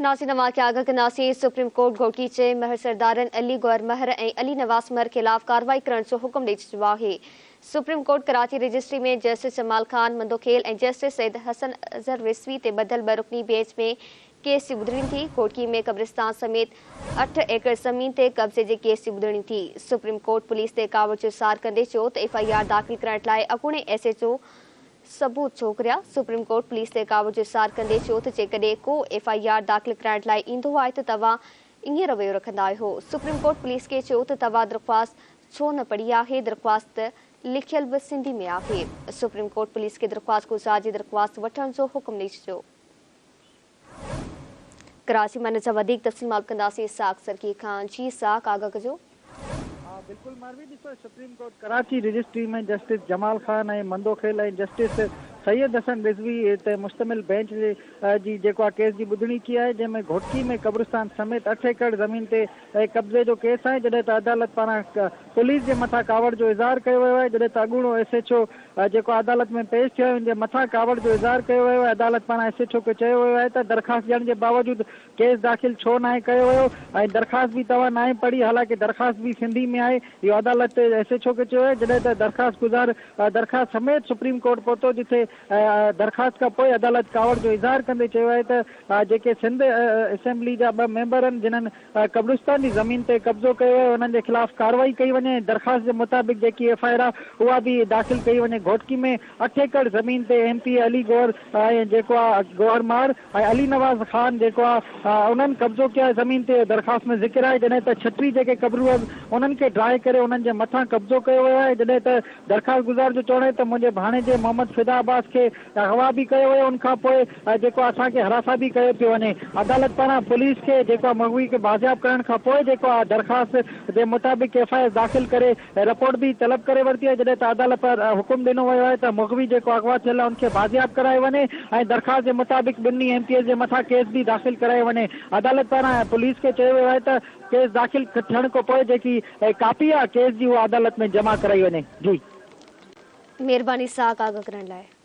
ناظرين اوهان کي آگاهه ڪنداسين سپريم ڪورٽ گهوٽڪي جي مهر سردارن علي گوهر مهر ۽ علي نواز مهر خلاف ڪارروائي ڪرڻ جو حڪم ڏئي ڇڏيو آهي. Supreme court Karachi registry ۾ justice Jamal Khan Mandokhail ۽ justice Syed Hassan Azhar Rizvi تي ٻڌل ٻه رڪني بينچ ۾ ڪيس جي ٻڌڻي ٿي. گهوٽڪي ۾ قبرستان سميت اٺ ايڪڙ زمين تي قبضي جي ڪيس جي ٻڌڻي ٿي. سپريم ڪورٽ پوليس تي ڪاوڙ جو اظهار ڪندي چيو ته ايف I R داخل ڪرائڻ لاء اڳوڻي ايس ايڇ او ثبوت ڇو گهريا؟ سپريم ڪورٽ پوليس تي ڪاوڙ جو اظهار ڪندي چيو ته جيڪڏهن ڪو ايف I R داخل ڪرائڻ لاء ايندو آهي ته توهان ائين رويو رکندا آهيو. سپريم ڪورٽ پوليس کي چيو ته توهان درخواست ڇو نه پڙهي آهي، درخواست ته لکيل به سنڌي ۾ آهي. سپريم ڪورٽ پوليس کي درخواست گذار جي درخواست وٺڻ جو حڪم ڏئي ڇڏيو. ڪراچي مان ان جا وڌيڪ تفصيل معلوم ڪنداسين اسحاق سرڪي کان. جي اسحاق آگاهه ڪجو. ها بلڪل ماروي ڏسو supreme court Karachi registry ۾ justice Jamal Khan ۽ Mandokhail ۽ justice Syed Hassan Rizvi تي مشتمل بينچ جي جيڪو آهي ڪيس جي ٻڌڻي ٿي آهي جنهن ۾ گهوٽڪي ۾ قبرستان سميت اٺ ايڪڙ زمين تي قبضي جو ڪيس آهي جڏهن ته عدالت پاران پوليس جي مٿان ڪاوڙ جو اظهار ڪيو ويو آهي جڏهن ته اڳوڻو ايس ايڇ او جيڪو عدالت ۾ پيش ٿيو آهي ان جي مٿان ڪاوڙ جو اظهار ڪيو ويو آهي، عدالت پاران ايس ايڇ او کي چيو ويو آهي ته درخواست ڏيڻ جي باوجود ڪيس داخل ڇو ناهي ڪيو ويو ۽ درخواست به توهان ناهي پڙهي حالانڪه درخواست به سنڌي ۾ آهي اهو عدالت ايس ايڇ او کي چيو آهي جڏهن ته درخواست گذار درخواست سميت سپريم ڪورٽ پهتو جتي درخواست کان پوء عدالت ڪاوڙ جو اظهار ڪندي چيو آهي ته جيڪي سنڌ اسيمبلي جا ٻه ميمبر آهن جنهن قبرستان جي زمين تي قبضو ڪيو ويو انهن جي خلاف ڪارروائي ڪئي وڃي ۽ درخواست جي مطابق جيڪي ايف I R آهي اها به داخل ڪئي وڃي گهوٽڪي ۾ اٺ ايڪڙ زمين تي ايم پي اي علي گوهر ۽ جيڪو آهي گوهر مار ۽ علي نواز خان جيڪو آهي انهن قبضو ڪيو آهي زمين تي درخواست ۾ ذڪر آهي جڏهن ته 36 جيڪي قبرون آهن انهن کي ڊاهي ڪري انهن جي مٿان قبضو ڪيو ويو آهي جڏهن ته درخواست گذار جو چوڻ آهي ته منهنجي ڀاڻيجي محمد فدا عباس کي اغوا به ڪيو ويو ان کان پوء جيڪو اسان کي هراسان به ڪيو پيو وڃي عدالت پاران پوليس کي جيڪو آهي مغوي کي بازياب ڪرڻ کان پوء جيڪو آهي درخواست جي مطابق ايف I R داخل ڪري رپورٽ به طلب ڪري ورتي آهي جڏهن ته عدالت پاران حڪم ڏنو ويو آهي ته مغوي جيڪو اغوا ٿيل آهي ان کي بازياب ڪرايو وڃي ۽ درخواست جي مطابق ٻنهي ايم پي ايز جي مٿان ڪيس به داخل ڪرايو وڃي عدالت پاران پوليس کي چيو ويو آهي ته ڪيس داخل ٿيڻ کان پوء جيڪي ڪاپي آهي ڪيس جي اها عدالت ۾ جمع ڪرائي وڃي جي. مهرباني اسحاق آگاهه ڪرڻ لاء.